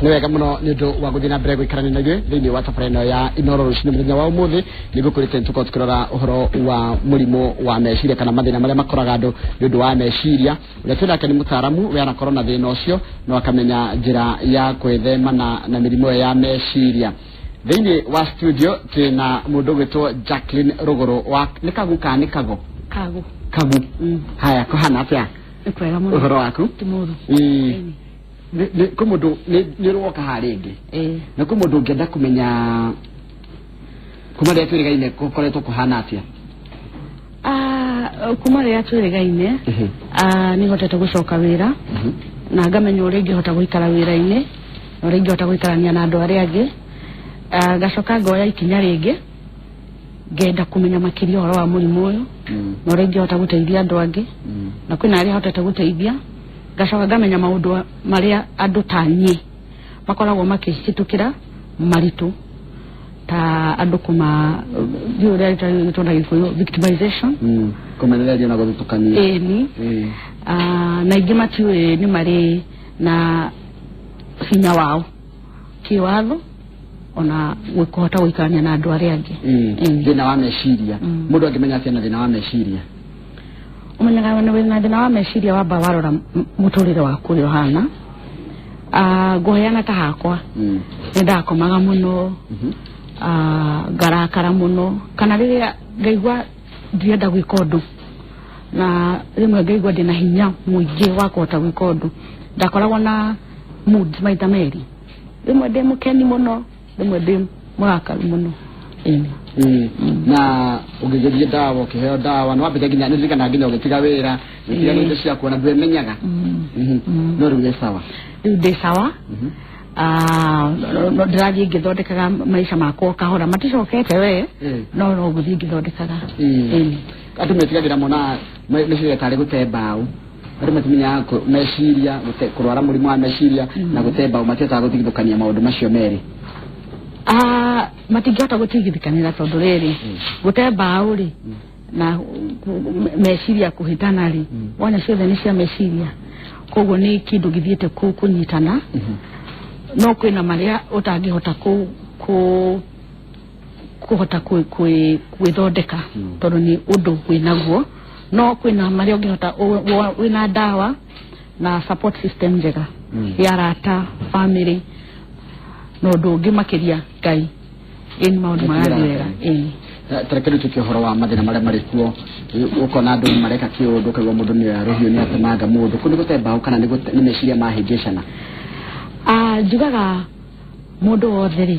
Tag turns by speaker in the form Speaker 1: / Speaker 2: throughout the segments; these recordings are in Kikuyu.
Speaker 1: Nĩ wega mũno nĩ ũndũ wa gũthiĩ na mbere gũikarania na ithuĩ thĩinĩ wa tabarĩra ĩno ya Inoro rũcinĩ mũthenya wa ũmũthĩ. Nĩ ngũkwĩrĩte nĩ tũkorwo tũkĩrora ũhoro wa mũrimũ wa meciria kana mathĩna marĩa makoraga andũ nĩ ũndũ wa meciria. Ũrĩa twĩ nake nĩ mũtaaramu we anakorwo na thĩna ũcio no akamenya njĩra ya gwĩthemana na mĩrimũ ĩyo ya meciria. Thĩinĩ wa studio twĩ na mũndũ ũgwĩtwo Jacqueline Rũgũrũ wa nĩ Kagu kana nĩ Kago?
Speaker 2: Kagu.
Speaker 1: Kagu. Haya, kũhana atĩa?
Speaker 2: Nĩ kwega mũno.
Speaker 1: Ũhoro waku?
Speaker 2: Ti mũru.
Speaker 1: Kwĩ mũndũ nĩ ũroka haha rĩngĩ na kwĩ mũndũ ũngĩenda kũmenya kuma rĩrĩa twĩrĩgaine gũkoretwo kũhana atĩa?
Speaker 2: Ah, kuma rĩrĩa twĩrĩgaine nĩ hotete gũcoka wĩra na ngamenya ũrĩa ingĩhota gũikara wĩra-inĩ na ũrĩa ingĩhota gũikarania na andũ arĩa angĩ. Ah, ngacoka ngoya ikinya rĩngĩ ngenda kũmenya makĩria ũhoro wa mũrimũ ũyũ na ũrĩa ingĩhota gũteithia andũ angĩ na kwĩna arĩa hotete gũteithia. Ngacoka ngamenya maũndũ marĩa andũ ta niĩ makoragwo makĩhĩtũkĩra maritũ ta andũ kũma ndiũĩ ũrĩa ĩtwo na Gĩkũyũ, victimization.
Speaker 1: Kũmenererio na gũthutũkanio.
Speaker 2: Ĩni. Ah, na aingĩ matiũĩ nĩ marĩ na hinya wao kĩwatho ona kũhota gũikarania na andũ arĩa angĩ.
Speaker 1: Thĩna wa meciria, mũndũ angĩmenya atĩa na thĩna wa meciria?
Speaker 2: Ũmenyaga wĩna thĩna wa meciria wamba warora mũtũrĩre waku ũrĩa ũhana. Ah, ngũheana ta hakwa, nĩ ndakomaga mũno, ah, ngarakara mũno kana rĩrĩa ngaigua ndirenda gwĩka ũndũ na rĩmwe ngaigua ndĩna hinya mũingĩ wa kũhota gwĩka ũndũ. Ndakoragwo na moods maita merĩ, rĩmwe ndĩ mũkeni mũno, rĩmwe ndĩ mũrakaru mũno, ĩni.
Speaker 1: Na ũgĩgĩthiĩ ndawa, ũkĩheo ndawa, nĩ wambĩte nginya nĩ ndirikanaga nginya ũgĩtiga wĩra, ũgĩtiga indo ciaku ona ndwemenyaga. No rĩu wĩ sawa?
Speaker 2: Rĩu ndĩ sawa. Ah, no ndĩrathiĩ ngĩthondekaga maica makwa o kahora, maticokete we, no ngũthiĩ ngĩthondekaga. Ĩni.
Speaker 1: Andũ metigagĩra mona meciria tarĩ gũte mbaũ. Andũ matimenyaga meciria kũrwara mũrimũ wa meciria na gũte mbaũ, matihotaga gũtigithũkania maũndũ macio merĩ.
Speaker 2: Ah, matingĩhota gũtigithĩkanĩra tondũ rĩrĩ, gũte mbaũ rĩ na meciria kũhĩtana rĩ, wona ciothe nĩ cia meciria, koguo nĩ kĩndũ gĩthiĩte kũnyitana. No kwĩna marĩa ũtangĩhota kũ kũ kũhota gwĩthondeka tondũ nĩ ũndũ wĩnaguo, no kwĩna marĩa ũngĩhota wĩna ndawa na support system njega ya arata, family na ũndũ ũngĩ makĩria Ngai. Ĩni, maũndũ marathiĩ wega, ĩni.
Speaker 1: Tareke rĩu tũkie ũhoro wa mathĩna marĩa marĩ kuo. Ũkona andũ mareka kĩũndũ, ũkaigua mũndũ nĩ rũhiũ nĩ atemanga mũndũ. Kũu nĩ gũte mbaũ kana nĩ meciria mahĩngĩcana?
Speaker 2: Ah, njugaga mũndũ wothe rĩ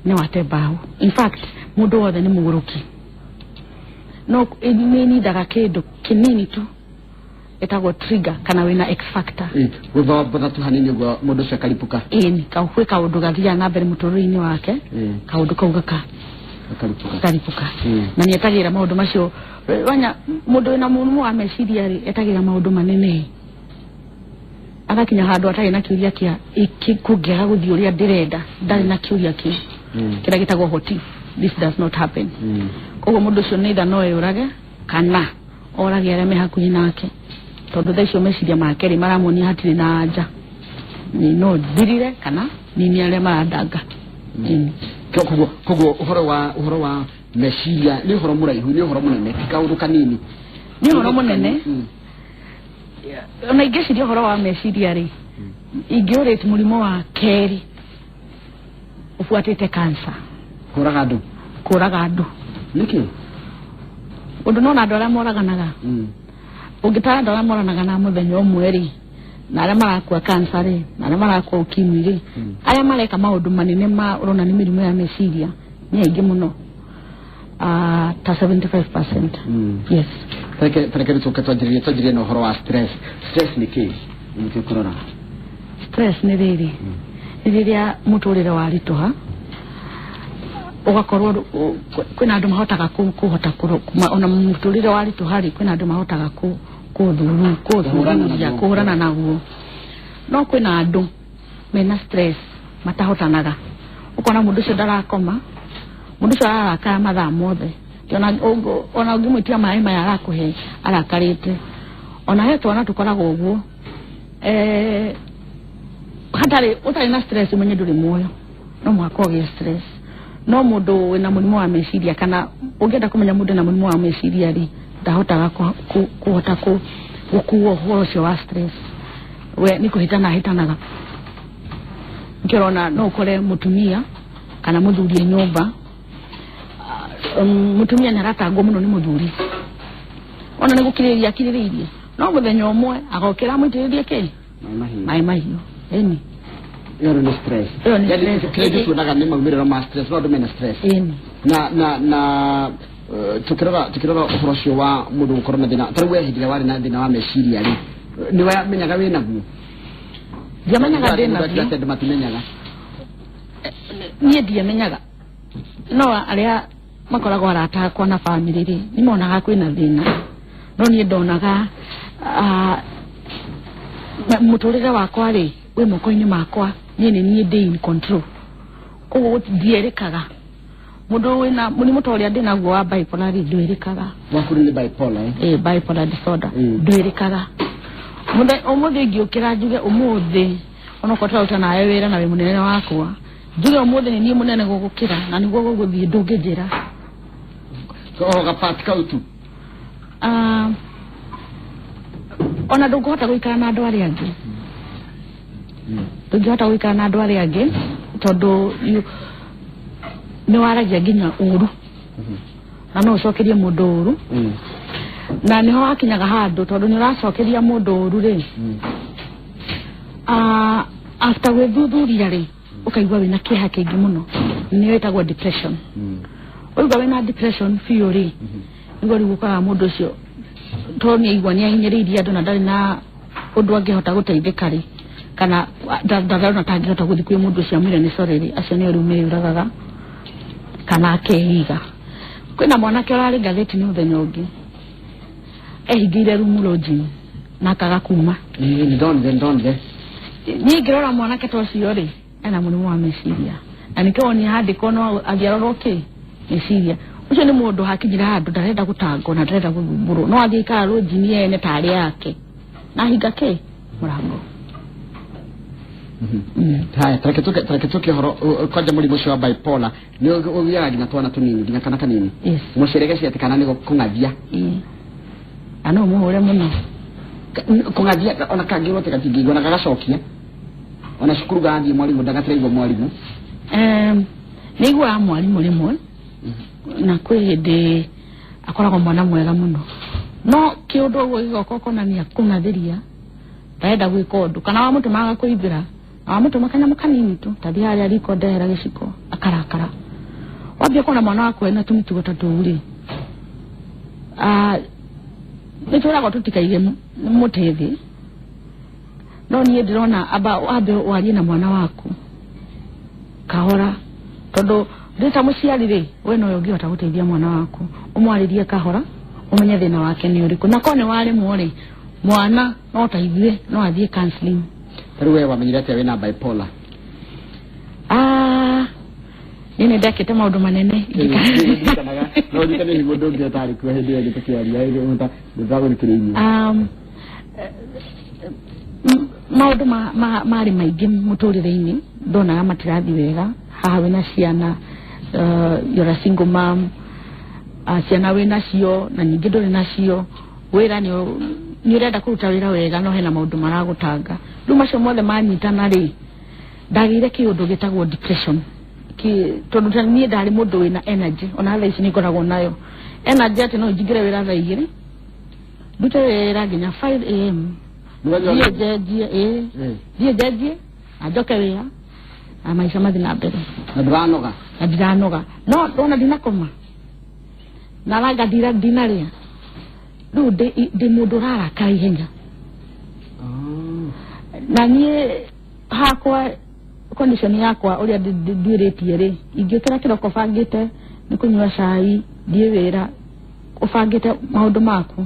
Speaker 2: nĩ wate mbaũ. In fact, mũndũ wothe nĩ mũgũrũki, no nĩ nindaga kĩndũ kĩnini tu ĩtagwo trigger kana wĩna X factor.
Speaker 1: Gũthombotha tu hanini ũguo mũndũ ũcio akaripũka.
Speaker 2: Ĩni, kwĩ kaũndũ gathiaga na mbere mũtũrĩre-inĩ wake, kaũndũ kau gaka
Speaker 1: akaripũka.
Speaker 2: Karipũka. Na nĩ etagĩra maũndũ macio. Wanya mũndũ wĩna mũrimũ wa meciria rĩ, etagĩra maũndũ manene agakinya handũ atarĩ na kĩũria kĩa iki kũngĩaga gũthiĩ ũrĩa ndĩrenda, ndarĩ na kĩũria kĩu kĩrĩa gĩtagwo "What if this does not happen?" Koguo mũndũ ũcio neither no eyũrage kana orage arĩa me hakuhĩ nake, tondũ thaa icio meciria make rĩ maramuonia hatirĩ na anja, nĩ no thirire kana nini arĩa marandanga. Ĩni.
Speaker 1: Koguo ũhoro wa meciria nĩ ũhoro mũraihu, nĩ ũhoro mũnene, ti kaũndũ kanini.
Speaker 2: Nĩ ũhoro mũnene. Ona ingĩciria ũhoro wa meciria rĩ, ingĩũrĩte mũrimũ wa kerĩ ũbuatĩte cancer.
Speaker 1: Kũraga andũ.
Speaker 2: Kũraga andũ.
Speaker 1: Nĩkĩ?
Speaker 2: Ũndũ nona andũ arĩa moraganaga, ũngĩtara andũ arĩa moranaga na mũthenya ũmwe rĩ, na arĩa marakua cancer rĩ, na arĩa marakua ukimwi rĩ, arĩa mareka maũndũ manene ma ũrona nĩ mĩrimũ ya meciria nĩ aingĩ mũno. Ah, ta 75%. Yes.
Speaker 1: Tareke rĩu tũke twanjĩrĩrie na ũhoro wa stress. Stress nĩ kĩĩ nĩkĩo kũrora?
Speaker 2: Stress nĩ rĩrĩ, nĩ rĩrĩa mũtũrĩre waritũha, ũgakorwo kwĩna andũ mahotaga kũhota ona mũtũrĩre waritũha rĩ, kwĩna andũ mahotaga
Speaker 1: Kũhũrana
Speaker 2: kũthuthuria
Speaker 1: naguo.
Speaker 2: Kũhũrana naguo. No kwĩna andũ mena stress matahotanaga, ũkona mũndũ ũcio ndarakoma, mũndũ ũcio ararakara mathaa mothe. Ona ũngĩmwĩtia maĩ maya arakũhe arakarĩte. Ona he twana tũkoragwo ũguo. Hatarĩ ũtarĩ na stress ũmenye ndũrĩ muoyo, no mũhaka ũgĩe stress. No mũndũ wĩna mũrimũ wa meciria, kana ũngĩenda kũmenya mũndũ ena mũrimũ wa meciria rĩ, ndahotaga kũhota gũkua ũhoro ũcio wa stress. We nĩ kũhĩtana ahĩtanaga. Nĩkĩo ũrona no ũkore mũtumia kana mũthuri e nyũmba. Mũtumia nĩ aratangwo mũno nĩ mũthuri, ona nĩ gũkirĩrĩria akirĩrĩirie, no mũthenya ũmwe agokĩra amũitĩrĩrie kĩ?
Speaker 1: Maĩ mahiũ.
Speaker 2: Maĩ mahiũ, ĩni.
Speaker 1: Ĩyo nĩ stress.
Speaker 2: Ĩyo nĩ
Speaker 1: Yaani,
Speaker 2: stress.
Speaker 1: kĩrĩa ithuĩ tuonaga nĩ maumĩrĩro ma stress, no andũ mena stress.
Speaker 2: Ĩni.
Speaker 1: Na tukĩrora ũhoro ũcio wa mũndũ gũkorwo na thĩna, ta rĩu we hĩndĩ ĩrĩa warĩ na thĩna wa meciria rĩ, nĩ wamenyaga wĩ naguo?
Speaker 2: Ndiamenyaga ndĩ
Speaker 1: Mũndũ
Speaker 2: naguo.
Speaker 1: akiuga atĩ andũ matimenyaga.
Speaker 2: Niĩ ndiamenyaga, no arĩa makoragwo arata akwa na bamĩrĩ rĩ, nĩ monaga kwĩna thĩna, no niĩ ndonaga mũtũrĩre wakwa rĩ wĩ moko-inĩ makwa, niĩ nĩ niĩ ndĩ in control, koguo ndierĩkaga. Mũndũ wĩna mũrimũ ta ũrĩa ndĩ naguo wa bipolar rĩ, ndwĩrĩkaga.
Speaker 1: Waku nĩ bipolar, eh?
Speaker 2: Eh, bipolar disorder. Ndwĩrĩkaga. Ũmũthĩ ingĩũkĩra njuge ũmũthĩ, onokorwo tũraruta nawe wĩra na wĩ mũnene wakwa, njuge ũmũthĩ nĩ niĩ mũnene gũgũkĩra na nĩguo gũgũthiĩ, ndũngĩnjĩra.
Speaker 1: O gapati kau tu.
Speaker 2: Ah, ona ndũngĩhota gũikara na andũ arĩa angĩ, ndũngĩhota gũikara na andũ arĩa angĩ tondũ nĩ waragia nginya ũru na no ũcokerie mũndũ ũru. Na nĩho hakinyaga handũ, tondũ nĩ ũracokeria mũndũ ũru rĩ, after gwĩthuthuria rĩ, ũkaigua wĩna kĩeha kĩingĩ mũno, nĩyo ĩtagwo depression. Waigua wĩna depression biũ rĩ, nĩguo rĩu ũkoraga mũndũ ũcio, tondũ nĩ aigua nĩ ahinyĩrĩirie andũ na ndarĩ na ũndũ angĩhota gũteithĩka rĩ, kana ndarona ta angĩhota gũthiĩ kwĩ mũndũ ũcio amwĩre nĩ sorry rĩ, acio nĩo rĩu meyũragaga kana akeiga. Kwĩna mwanake ũrarĩ ngathĩti-inĩ mũthenya ũngĩ, ehingĩire room lodging na akaga kuma.
Speaker 1: Ĩĩ, nĩ ndonire, ndonire.
Speaker 2: Niĩ ngĩrora mwanake ta ũcio rĩ, ena mũrimũ wa meciria, na nĩkĩo wonire handĩkwo no athiĩ kĩ meciria. Ũcio nĩ mũndũ hakinyire handũ ndarenda gũtangwo na ndarenda gũthumbũrwo, no athiĩ ikara lodging ene tarĩ yake na hinga kĩ mũrango.
Speaker 1: Haya, tareke tuke ũhoro kwanja mũrimũ ũcio wa bipolar nĩ ũgĩaga nginya twana tũnini, nginya kana kanini.
Speaker 2: Yes.
Speaker 1: Mũcerege atĩ kana nĩ kũng'athia.
Speaker 2: Ĩĩ. Na no mũhũre mũno.
Speaker 1: Kũng'athia ona kangĩrwo atĩ gatingĩigua na gagacokia, ona cukuru gathiĩ mwarimũ ndagatiraigua mwarimũ.
Speaker 2: Nĩ iguaga mwarimũ rĩmwe, na kwĩ hĩndĩ akoragwo mwana mwega mũno, no kĩũndũ ũguo gĩgoka ũkonania kũng'athĩria, ndarenda gwĩka ũndũ, kana wamũtũmaga kũingĩra na wamũtũma kanyamũ kanini tu, tathi harĩa riko ndehera gĩciko, akarakara. Wambia kuona mwana waku ena tũmĩtugo ta tũu rĩ, nĩ twĩragwo tũtikaige mũtĩ thĩ, no niĩ ndĩrona amba wambe warie na mwana waku kahora, tondũ ndĩ ta mũciari rĩ, we nowe ũngĩhota gũteithia mwana waku. Ũmwarĩrie kahora, ũmenye thĩna wake nĩ ũrĩkũ, na korwo nĩ warĩmwo rĩ, mwana no ta ithuĩ, no athiĩ counseling.
Speaker 1: Ta rĩu we wamenyire atĩa wĩna bipolar?
Speaker 2: Ah, niĩ nĩ ndekĩte maũndũ manene.
Speaker 1: Ndirikanaga, no ndirikane hihi mũndũ ũngĩ ũtarĩ kuo hĩndĩ ĩyo ĩngĩ tũkĩaria ndagũthikĩrĩirie.
Speaker 2: Maũndũ marĩ maingĩ mũtũrĩre-inĩ, ndonaga matirathiĩ wega. Haha wĩna ciana, you're a single mom, ciana wĩna cio na ningĩ ndũrĩ nacio, wĩra nĩ ũrenda kũruta wĩra wega, no hena maũndũ maragũtanga. Rĩu macio mothe manyitana rĩ, ndagĩire kĩũndũ gĩtagwo depression. Tondũ ta niĩ ndarĩ mũndũ wĩna energy, ona thaa ici nĩ ngoragwo nayo energy, atĩ no njingĩre wĩra thaa 2, ndute wĩra nginya 5 a.m., thiĩ njenjie, ĩĩ, thiĩ njenjie na njoke wĩra na maica mathiĩ na mbere.
Speaker 1: Na ndũranoga?
Speaker 2: Na ndiranoga, no ndona ndinakoma na ranga ndinarĩa, rĩu ndĩ mũndũ ũrarakara ihenya. Na niĩ hakwa, condition yakwa ũrĩa nduĩrĩtie rĩ, ingĩũkĩra kĩroko bangĩte nĩ kũnyua cai, thiĩ wĩra, ũbangĩte maũndũ maku,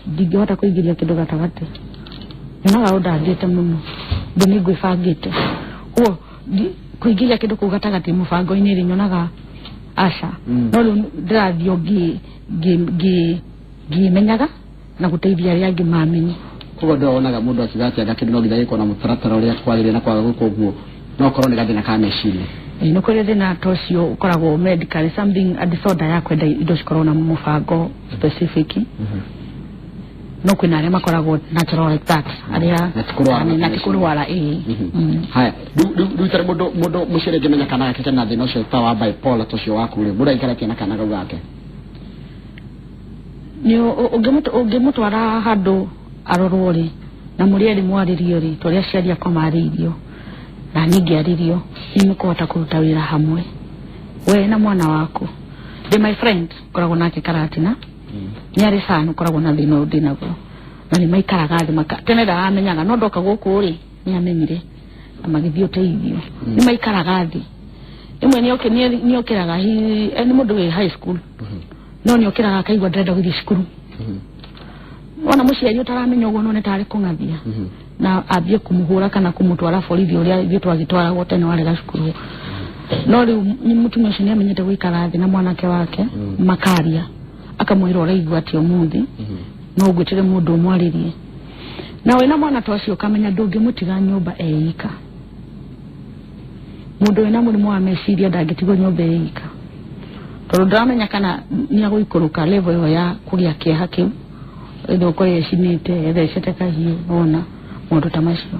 Speaker 2: ndingĩhota kũingĩria kĩndũ gatagatĩ. Nyonaga ũndangĩte mũno, ndĩ nĩ ngwĩbangĩte ũguo, kũingĩria kĩndũ kũu gatagatĩ mũbango-inĩ rĩ, nyonaga aca. No rĩu ndĩrathiĩ o ngĩmenyaga na gũteithia arĩa angĩ mamenye.
Speaker 1: Koguo andũ wonaga mũndũ akiuga atĩ anga kĩndũ no nginya gĩkorwo na mũtaratara ũrĩa kwagĩrĩire na kwaga gwĩkwo ũguo no korwo nĩ gathĩna ka meciria.
Speaker 2: Ĩĩ, nĩ kũrĩ thĩna ta ũcio ũkoragwo medically something, a disorder ya kwenda indo cikorwo na mũbango specific. No kwĩna arĩa makoragwo natural like that, arĩa
Speaker 1: Na ti kũrwara.
Speaker 2: Na ti kũrwara, ĩĩ.
Speaker 1: Haya, rĩu tarĩ mũndũ mũciari angĩmenya kana gake kena thĩna ũcio ta wa bipolar ta ũcio waku rĩ, mũndũ aikare atĩa na kana kau gake?
Speaker 2: Nĩ ũngĩmũtwara handũ arorwo rĩ, na mũrĩ erĩ mwarĩrio rĩ, ta ũrĩa aciari akwa marĩirio na niĩ ngĩarĩrio, nĩ mũkũhota kũruta wĩra hamwe we na mwana waku. Ndĩ my friend ngoragwo nake Karatina, nĩ arĩ sana ũkoragwo na thĩna ũyũ ndĩ naguo, na nĩ maikaraga thĩ maka tene ndaramenyaga, no ndoka gũkũ rĩ, nĩ amenyire na magĩthiĩ ũteithio. Nĩ maikaraga thĩ rĩmwe nĩokĩraga nĩ mũndũ wĩ high school, no nĩokĩraga akaigua ndĩrenda gũthiĩ cukuru. Wona mũciari ũtaramenya ũguo no nĩ tarĩ kũng'athia na ambie kũmũhũra kana kũmũtwara borithi ũrĩa ithuĩ twagĩtwaragwo tene warega cukuru. No rĩu mũtumia ũcio nĩ amenyete gũikara thĩ na mwanake wake, makaria, akamwĩra ũraigua atĩ ũmũthĩ no ngwĩtĩre mũndũ ũmwarĩrie. Na wĩna mwana ta ũcio ũkamenya ndũngĩmũtiga nyũmba eika. Mũndũ wĩna mũrimũ wa meciria ndangĩtigwo nyũmba eika, tondũ ndũramenya kana nĩ agũikũrũka level ĩyo ya kũgĩa kĩeha kĩu, ĩthe ũkorwo ecinĩte ethecete kahiũ ona maũndũ ta macio.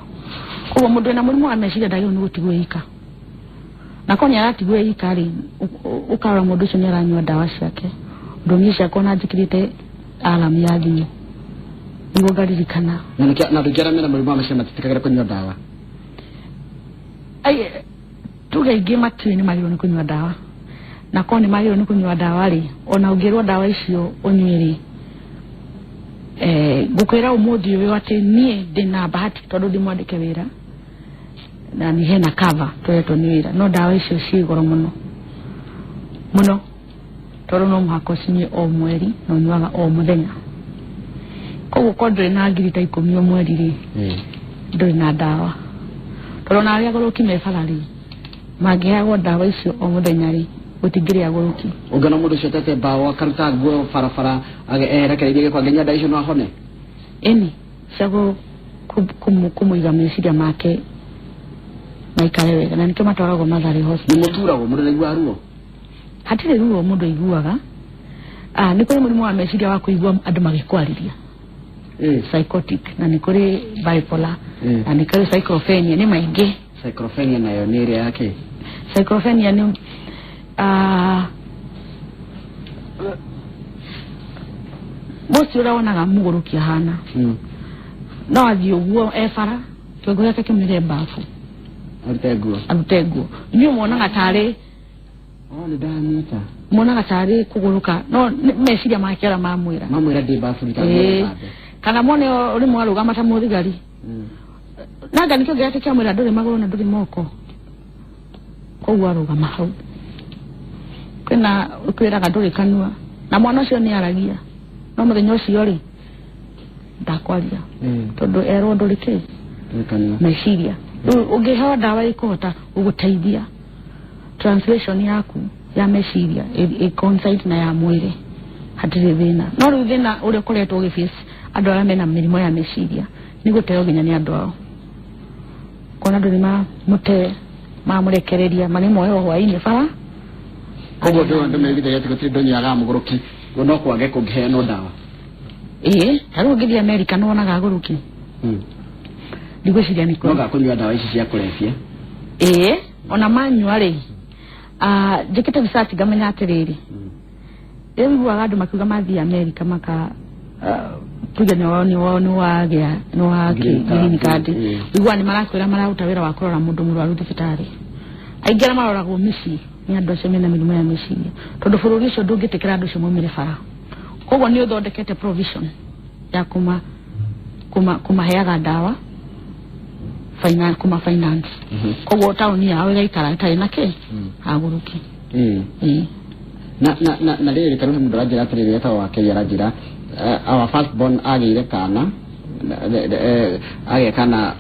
Speaker 2: Koguo mũndũ wĩna mũrimũ wa meciria ndagĩrĩirwo nĩ gũtigwo eika, na korwo nĩ aratigwo eika rĩ, ũkarora mũndũ ũcio nĩ aranyua ndawa ciake. Ũndũ niĩ ciakwa ona njĩkĩrĩte alarm ya thimũ nĩguo ngaririkana.
Speaker 1: Na andũ aingĩ arĩa mena mũrimũ wa meciria matitikagĩra kũnyua ndawa.
Speaker 2: Ai, tuge aingĩ matiũĩ nĩ magĩrĩirwo nĩ kũnyua ndawa, na korwo nĩ magĩrĩirwo nĩ kũnyua ndawa rĩ, ona ũngĩrwo ndawa icio ũnyue rĩ, ngũkwĩra ũmũthĩ ũyũ atĩ niĩ ndĩna bahati tondũ ndĩ mwandĩke wĩra na nĩ hena cover tũretwo nĩ wĩra, no ndawa icio ciĩ goro mũno mũno, tondũ no mũhaka ũcinyue o mweri na ũnyuaga o mũthenya. Koguo korwo ndũrĩ na 10,000 o mweri rĩ, ndũrĩ na ndawa, tondũ ona arĩa agũrũki me bara rĩ, mangĩheagwo ndawa icio o mũthenya rĩ, gũtingĩrĩ agũrũki.
Speaker 1: Ũngĩona mũndũ ũcio atete mbaũ akaruta nguo barabara erekereirie gĩko, angĩnyua ndawa icio no ahone?
Speaker 2: Ĩni, cia kũmũiga meciria make maikare wega, na nĩkĩo matwaragwo Mathare
Speaker 1: Nĩ
Speaker 2: Hospital.
Speaker 1: Mũturagwo mũndũ ndaiguaga ruo?
Speaker 2: Hatirĩ ruo mũndũ aiguaga. Nĩ kũrĩ mũrimũ wa meciria wa kũigua andũ magĩkwarĩria, psychotic, na nĩ kũrĩ bipolar, na nĩ kũrĩ cyclophenia, nĩ maingĩ.
Speaker 1: Cyclophenia nayo nĩ ĩrĩa yake?
Speaker 2: Cyclophenia nĩ mũci ũrĩa wonaga mũgũrũki ahana, no athiĩ ũguo e bara, kĩongo gĩake kĩmĩre mbabu.
Speaker 1: Arute nguo.
Speaker 2: Arute nguo. Inyuĩ muonaga tarĩ
Speaker 1: Oh, nĩ ndanyita.
Speaker 2: Muonaga tarĩ kũgũrũka, no nĩ meciria make arĩa mamwĩra.
Speaker 1: Mamwĩra ndĩ mbabu, ruta nguo thambe.
Speaker 2: Kana mone ũrĩmwe arũgama ta mũthigari, nanga nĩkĩo gĩake kĩamwĩra ndũrĩ magũrũ na ndũrĩ moko, koguo arũgama hau. Kwĩna kwĩraga ndũrĩ kanua, na mwana ũcio nĩ aragia, no mũthenya ũcio rĩ, ndakwaria, tondũ erwo ndũrĩ kĩ.
Speaker 1: Ndũrĩ kanua.
Speaker 2: Meciria rĩu ũngĩheo ndawa ĩkũhota gũgũteithia translation yaku ya meciria ĩ coincide na ya mwĩrĩ, hatirĩ thĩna. No rĩu thĩna ũrĩa ũkoretwo ũgĩface andũ arĩa mena mĩrimũ ya meciria nĩ gũteo nginya nĩ andũ ao, kuona andũ nĩ mamũte, mamũrekereria, marĩmuoya o hwaĩ-inĩ bara.
Speaker 1: Koguo andũ merigithagia atĩ gũtirĩ ndũnyuaga mũgũrũki, no kwage kũngĩheanwo ndawa.
Speaker 2: Ĩĩ, ta rĩu ũngĩthiĩ Amerika nĩ wonaga agũrũki. Ndigwĩciria nĩ
Speaker 1: No
Speaker 2: kũrĩ.
Speaker 1: Gakũnyua ndawa ici cia kũrebia.
Speaker 2: Ĩĩ, ona manyua rĩ, njĩkĩte research ngamenya atĩrĩrĩ, rĩu iguaga andũ makiuga mathiĩ Amerika maka tuge nĩ wagĩa nĩ wa
Speaker 1: Green card.
Speaker 2: Green card. Iguaga nĩ marakwĩra mararuta wĩra wa kũrora mũndũ mũrwaru thibitarĩ. Aingĩ arĩa maroragwo mĩciĩ nĩ andũ acio mena mĩrimũ ya meciria, tondũ bũrũri ũcio ndũngĩtĩkĩra andũ acio maumĩre bara. Koguo nĩ ũthondekete provision ya kũmaheaga ndawa, finance, kuma finance. Koguo taũni yao ĩgaikara ĩtarĩ na kĩ agũrũki. Ĩĩ.
Speaker 1: Na rĩrĩ, tarĩu he mũndũ aranjĩra atĩrĩrĩ, etagwo Wakei, aranjĩra our first born agĩire kana agĩa kana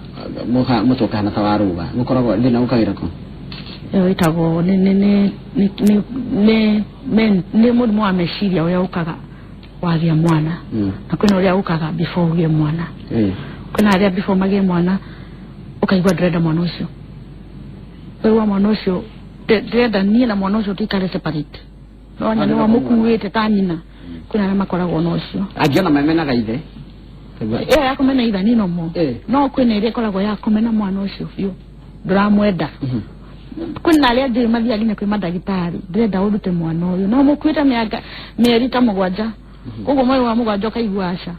Speaker 1: mũtwe ũkahana ta warũga, gũkoragwo thĩna ũkagĩra kũ?
Speaker 2: Ĩyo ĩtagwo nĩ mũrimũ wa meciria ũrĩa ũkaga Wagĩa mwana na kwĩna ũrĩa ũkaga before ũgĩe mwana. Kwĩna arĩa before magĩe mwana ũkaigua ndĩrenda mwana ũcio, ũkaigua mwana ũcio ndĩrenda niĩ na mwana ũcio tũikare separate, no nyina
Speaker 1: Andũ
Speaker 2: wamũkuĩte ta nyina. Kwĩna arĩa makoragwo na ũcio.
Speaker 1: Angĩona memenaga ithe.
Speaker 2: Ĩyo ya kũmena itha nĩ nomo. No kwĩna ĩrĩa ĩkoragwo ya kũmena mwana ũcio biũ, ndũramwenda. Kwĩna arĩa njũĩ mathiaga nginya kwĩ mandagĩtarĩ, ndĩrenda ũrute mwana ũyũ, no mũkuĩte mĩaka mĩeri ta 7, koguo mweri wa 7 ũkaigua aca.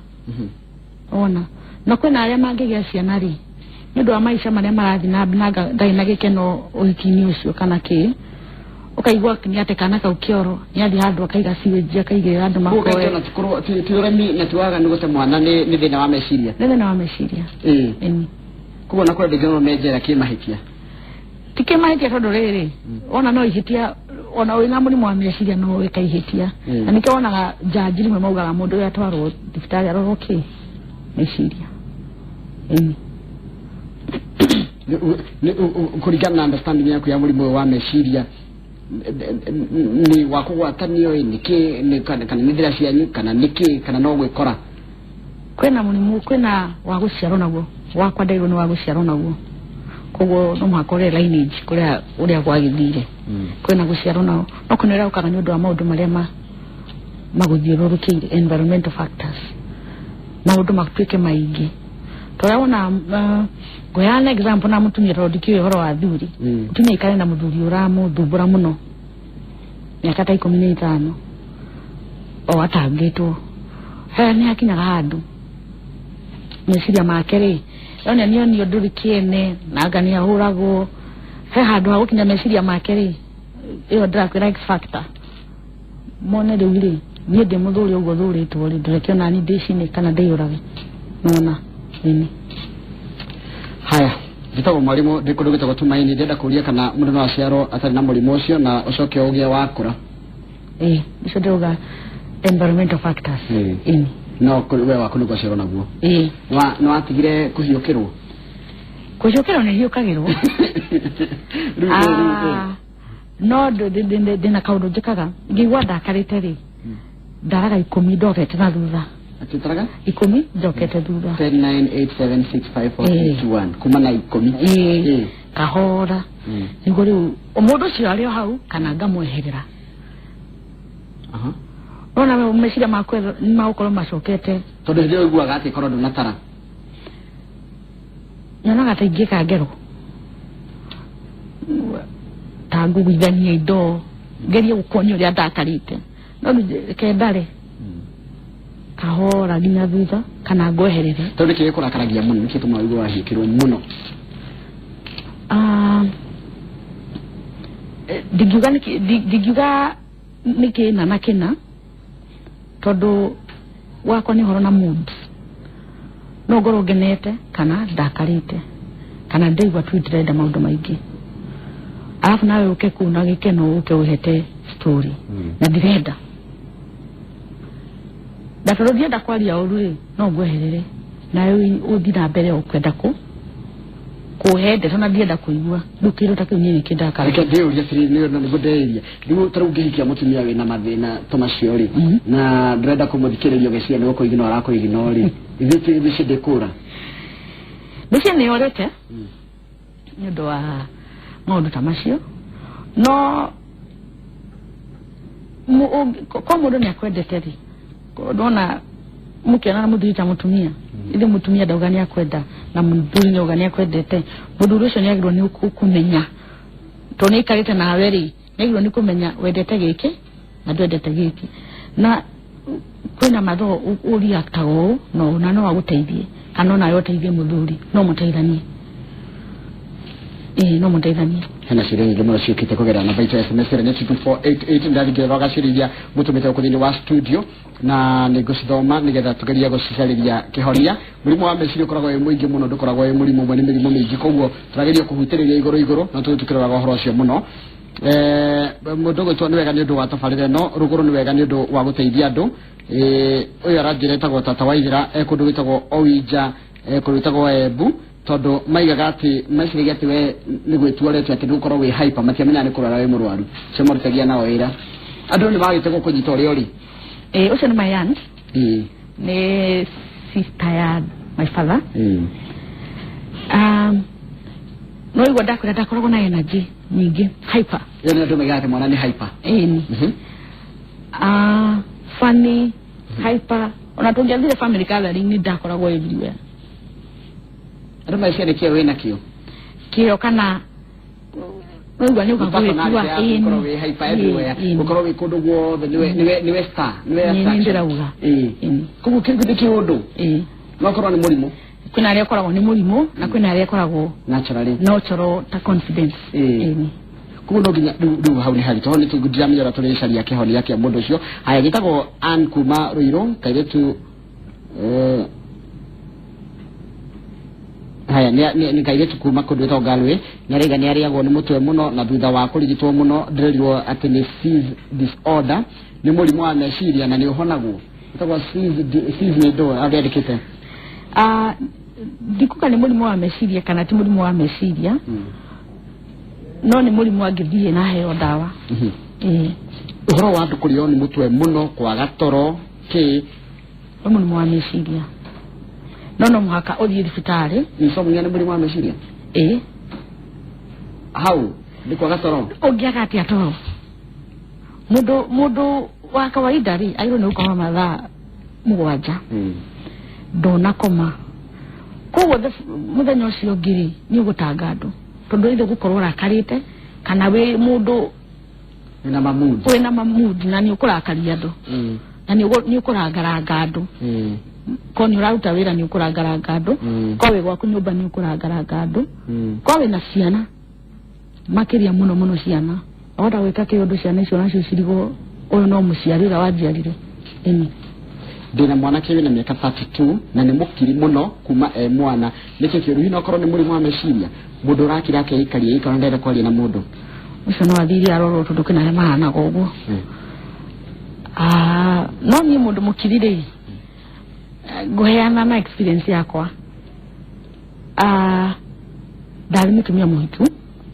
Speaker 2: Ona na kwĩna arĩa mangĩgĩa ciana rĩ, nĩ ũndũ wa maica marĩa marathiĩ na mbere na ndarĩ na gĩkeno ũhiki-inĩ ũcio kana kĩ, ũkaigua nĩ atĩ kana kau kĩoro nĩ athiĩ handũ akaiga sewage, akaigĩrĩra andũ
Speaker 1: Koguo
Speaker 2: makoe.
Speaker 1: kaingĩ ona ti ũremi na ti waganu gũte mwana, nĩ thĩna wa meciria.
Speaker 2: Nĩ thĩna wa meciria. Ĩni.
Speaker 1: Koguo na kũrĩ andũ aingĩ me njera kĩmahĩtia.
Speaker 2: Ti kĩmahĩtia, tondũ rĩrĩ, ona no ihĩtia, ona wĩna mũrimũ wa meciria no wĩka ihĩtia. Na nĩkĩo wonaga njanji rĩmwe maugaga mũndũ ũyũ atwarwo thibitarĩ arorwo kĩ meciria. Ĩni.
Speaker 1: Kũringana na understanding yaku ya mũrimũ ũyũ wa meciria, nĩ wa kũgwatanio ĩ nĩkĩ kana nĩ njĩra cianyu kana nĩkĩ kana no gwĩkora?
Speaker 2: Kwĩna mũrimũ, kwĩna wa gũciarwo naguo. Wakwa ndairwo nĩ wa gũciarwo naguo, koguo no mũhaka ũrĩa lineage kũrĩa ũrĩa gwagĩthire. Kwĩna gũciarwo nao, no kwĩna ũrĩa ũkaga nĩ ũndũ wa maũndũ marĩa magũthiũrũrũkĩirie, environmental factors, maũndũ matuĩke maingĩ. Tũrĩa wona, ngũheana example na mũtumia, tondũ ndikĩũĩ ũhoro wa athuri. Mũtumia aikare na mũthuri ũramũthumbũra mũno mĩaka ta 15 o atangĩtwo, he nĩ hakinyaga handũ meciria make rĩ, ona nĩ onio ndũrĩ kĩene na anga nĩ ahũragwo, he handũ ha gũkinya meciria make rĩ, ĩyo ndĩrakwĩra X factor, mone rĩu rĩ, niĩ ndĩ mũthũri ũguo thũrĩtwo rĩ, ndũreke ona ni ndĩcine kana ndĩyũrage nona nini.
Speaker 1: Haya, njĩtagwo mwarimũ, ndĩ kũndũ gwĩtagwo Tumaini. Ndĩrenda kũria kana mũndũ no aciarwo atarĩ na mũrimũ ũcio na ũcoke ũgĩe wakũra.
Speaker 2: Ĩĩ, icio ndĩrauga environmental factors. Ĩni.
Speaker 1: No we waku nĩ gwaciarwo naguo?
Speaker 2: Ĩĩ.
Speaker 1: Nĩ watigire kũhiũkĩrwo?
Speaker 2: Kũhiũkĩrwo nĩ hiũkagĩrwo.
Speaker 1: Rĩu.
Speaker 2: Ah, no ndĩna kaũndũ njĩkaga ngĩigua ndakarĩte rĩ, ndaraga 10 ndokete na thutha.
Speaker 1: Atĩtaraga?
Speaker 2: 10 njokete thutha.
Speaker 1: 10 9 8 7 6 5 4 3 2 1, kuma na 10.
Speaker 2: Ĩĩ, kahora, nĩguo rĩu mũndũ ũcio arĩ o hau kana ngamweherera. Nona meciria makwa nĩ magũkorwo macokete.
Speaker 1: Tondũ hĩndĩ ĩyo ũiguaga atĩ korwo ndũnatara.
Speaker 2: Nyonaga ta ingĩka ngero ta ngũgũithania indo, ngerie gũkuonia ũrĩa ndakarĩte, no rĩu reke ndare kahora nginya thutha kana ngweherere.
Speaker 1: Tondũ nĩkĩ gĩkũrakaragia mũno? Nĩkĩ gĩtũmaga ũigue wahiũkĩrwo mũno?
Speaker 2: Ah, ndingiuga nĩ kĩna na kĩna, tondũ wakwa nĩ ũhoro na mood. No ngorwo ngenete kana ndakarĩte kana ndaigua tu ndĩrenda maũndũ maingĩ, arabu nawe ũke kũu na gĩkeno, ũke ũhete story na ndirenda, na tondũ ndienda kwaria ũru rĩ, no ngweherere nawe ũthiĩ na mbere ũkwenda kũhe ndeto na ndienda kũigua. Rĩu kĩndũ ta kĩu niĩ nĩkĩndakara.
Speaker 1: Reke ndĩũrie atĩrĩrĩ, nĩ nĩguo ndĩĩrie rĩu, ta rĩu ũngĩhikia mũtumia wĩna mathĩna ta macio rĩ, na ndũrenda kũmũthikĩrĩria, ũgeciria nĩ gũkũiginora arakũiginora rĩ, ithuĩ mĩciĩ ndĩkũra?
Speaker 2: Mĩciĩ nĩ yorĩte nĩ ũndũ wa maũndũ ta macio, no ko mũndũ nĩ akwendete rĩ, ndona mũkĩonana mũthuri ta mũtumia, ithe mũtumia ndauga nĩ akwenda na mũthuri nĩ auga nĩ akwendete, mũthuri ũcio nĩ agĩrĩirwo nĩ kũmenya, tondũ nĩ aikarĩte nawe rĩ, nĩ agĩrĩirwo nĩ kũmenya wendete gĩkĩ na ndwendete gĩkĩ, na kwĩna matho ũreactaga ũũ na ũũ, na no agũteithie kana onawe ũteithie mũthuri, no mũteithanie, ĩĩ, no mũteithanie.
Speaker 1: Hena ciũria nyingĩ mũno ciũkĩte kũgerera namba itũ ya SMS ĩrĩa nĩ 22488. Ndathingĩrĩra ciũria iria mũtũmĩte gũkũ thĩinĩ wa studio na nĩ ngũcithoma nĩgetha tũgerie gũcicarĩria kĩhonia. Mũrimũ wa meciria ũkoragwo wĩ mũingĩ mũno, ndũkoragwo wĩ mũrimũ ũmwe, nĩ mĩrimũ mĩingĩ, koguo tũrageria kũhutĩrĩria igũrũ igũrũ, no tũrĩ tũkĩroraga ũhoro ũcio mũno. Mũndũ ũgwĩtwo nĩ wega nĩ ũndũ wa tabarĩra ĩno rũgũrũ, nĩ wega nĩ ũndũ wa gũteithia andũ. Ũyũ aranjĩra etagwo Tata Waithĩra, e kũndũ gwĩtagwo Owinja, kũndũ gwĩtagwo Embu, tondũ maigaga atĩ meciragia atĩ we nĩ gwĩtua ũretua atĩ nĩ gũkorwo wĩ hyper, matiamenyaga nĩ kũrwara wĩ mũrwaru. Cio marutagia nao wĩra, andũ nĩ magĩte gũkũnyita ũrĩa ũrĩ.
Speaker 2: Ĩĩ, ũcio nĩ my aunt. Nĩ sister ya my father. No igua ndakwĩra ndakoragwo na energy nyingĩ, hyper.
Speaker 1: Ĩyo nĩ andũ maigaga atĩ mwana nĩ hyper.
Speaker 2: Ĩni. Funny, hyper, ona tũngĩathire family gathering nĩ ndakoragwo everywhere.
Speaker 1: Andũ meciria nĩ kĩo wĩna kĩo.
Speaker 2: Kĩo kana noigua nĩ ũka
Speaker 1: Personality
Speaker 2: gwĩtua.
Speaker 1: Yaku gũkorwo wĩ hyper everywhere, gũkorwo wĩ kũndũ guothe, nĩwe star, nĩwe
Speaker 2: Nĩ
Speaker 1: attraction.
Speaker 2: ndĩrauga. Ĩni.
Speaker 1: Koguo kĩu nĩ kĩũndũ no korwo nĩ mũrimũ.
Speaker 2: Kwĩna arĩa ĩkoragwo nĩ mũrimũ na kwĩna arĩa ĩkoragwo
Speaker 1: naturally
Speaker 2: natural ta confidence. Ĩni.
Speaker 1: Koguo no nginya rĩu hau nĩ haritũ, hau nĩ ndiramenya ũrĩa tũrĩcaria kĩhonia kĩa mũndũ ũcio. Haya, gĩtagwo Ann kuma Rũirũ, kairĩtu, haya nĩ kairĩtu kuma kũndũ gwĩtagwo Galway, nĩ araiga nĩ arĩagwo nĩ mũtwe mũno na thutha wa kũrigitwo mũno ndĩrerirwo atĩ nĩ Seize disorder, nĩ mũrimũ wa meciria na nĩ ũhonagwo. Ĩtagwo Seize Seize nĩ ndũ arĩandĩkĩte.
Speaker 2: Ah, ndikuga nĩ mũrimũ wa meciria kana ti mũrimũ wa meciria, no nĩ mũrimũ angĩthiĩ na heo ndawa. Ĩĩ.
Speaker 1: Ũhoro wa andũ kũrĩo nĩ mũtwe mũno, kwaga toro, kĩ?
Speaker 2: Nĩ mũrimũ wa meciria, no mũhaka ũthiĩ thibitarĩ.
Speaker 1: Insomnia nĩ mũrimũ wa meciria?
Speaker 2: Ĩĩ.
Speaker 1: Hau nĩ kwaga toro.
Speaker 2: Ũngĩaga atĩa toro? Mũndũ wa kawaida rĩ, agĩrĩirwo nĩ gũkoma mathaa 7. Ndũnakoma, koguo mũthenya ũcio ũngĩ rĩ, nĩ ũgũtanga andũ tondũ either ũgũkorwo ũrakarĩte kana wĩ mũndũ
Speaker 1: wĩna mamood.
Speaker 2: Wĩna mamood na nĩ ũkũrakaria andũ na nĩ ũkũrangaranga andũ. Ko nĩ ũraruta wĩra, nĩ ũkũrangaranga andũ. Ko wĩ gwaku nyũmba, nĩ ũkũrangaranga andũ. Ko wĩna ciana, makĩria mũno mũno ciana, wahota gwĩka kĩũndũ ciana icio nacio cirigwo ũyũ no mũciari ũrĩa wanjiarire. Ĩni.
Speaker 1: Ndĩna mwanake wĩna mĩaka 32 na nĩ mũkiri mũno kuma e mwana, nĩkĩ kĩũru? Hihi no korwo nĩ mũrimũ wa meciria, mũndũ ũrakira akeikaria ikara, ndenda kwaria na mũndũ?
Speaker 2: Ũcio no athire arorwo tondũ kwĩna arĩa mahanaga ũguo. Ah, no niĩ mũndũ mũkiri rĩ, ngũheana na experience yakwa. Ah, ndarĩ mũtumia mũhiku.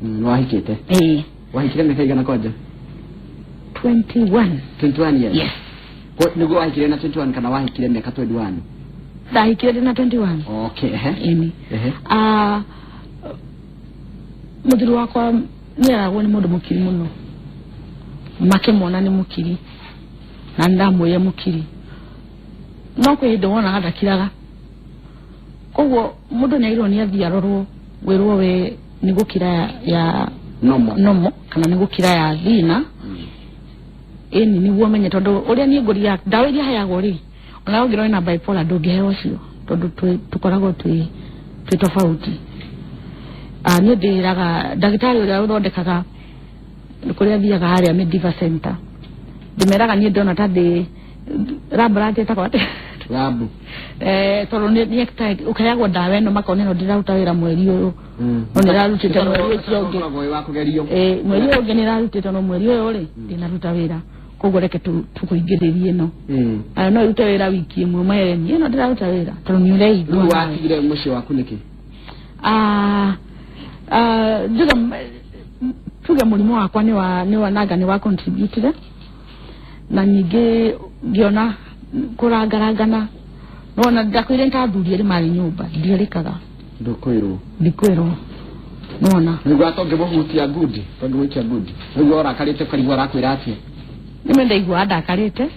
Speaker 1: Nĩ wahikĩte?
Speaker 2: Ĩĩ.
Speaker 1: Wahikire mĩaka igana kwanja?
Speaker 2: 21.
Speaker 1: 21 years?
Speaker 2: Yes.
Speaker 1: Nĩguo wahikire na 21 kana wahikire mĩaka 21?
Speaker 2: Ndahikire ndĩ na 21.
Speaker 1: Okay, ehe.
Speaker 2: Ĩni. Ah, mũthuri wakwa nĩ aragwo nĩ mũndũ mũkiri mũno, makĩmwona nĩ mũkiri na nĩ ndamwĩre mũkiri, no kwĩ hĩndĩ wonaga ndakiraga. Koguo mũndũ nĩ agĩrĩirwo nĩ athiĩ arorwo, wĩrwo we nĩ gũkira ya
Speaker 1: Normal.
Speaker 2: Normal kana nĩ gũkira ya thĩna. Ĩni, nĩguo menye tondũ ũrĩa niĩ ngũria ndawa iria heagwo rĩ, ona ũngĩrwo wĩna bipolar ndũngĩheo ũcio tondũ tũkoragwo twĩ tofauti. Ah, niĩ ndĩraga ndagĩtarĩ ũrĩa ũthondekaga kũrĩa thiaga harĩa Mediva Center, ndĩmeraga niĩ ndona ta ndĩ laboratory ĩtagwo atĩa?
Speaker 1: Lab.
Speaker 2: Eh, tondũ nĩ ũheagwo ndawa ĩno makona ĩno ndĩraruta wĩra mweri ũyũ, no nĩrarutĩte mweri ũcio ũngĩ.
Speaker 1: Ũkoragwo wĩ wa kũgerio.
Speaker 2: Eh, mweri ũyũ ũngĩ nĩrarutĩte, no mweri ũyũ rĩ, ndĩnaruta wĩra, koguo reke tũkũingĩrĩrie ĩno. Aya no ĩrute wĩra wiki ĩmwe, mere niĩ ĩno ndĩraruta wĩra tondũ nĩ
Speaker 1: Rĩu
Speaker 2: ũreigua nawe.
Speaker 1: Watigire mũciĩ waku nĩkĩ?
Speaker 2: Ah, ah, tuge mũrimũ wakwa nĩ wa nanga nĩ wa contributire na ningĩ ngĩona kũrangarangana nona ndakwĩre nĩ ta athuri erĩ marĩ nyũmba, ndiarĩkaga.
Speaker 1: Ndũkwĩrwo.
Speaker 2: Ndikwĩrwo, nona.
Speaker 1: Nĩguo atongĩmũhutia good, tongĩmũikia good, nĩguo ũrakarĩte ũkarigwo arakwĩra atĩa.
Speaker 2: Nĩme ndaiguaga ndakarĩte,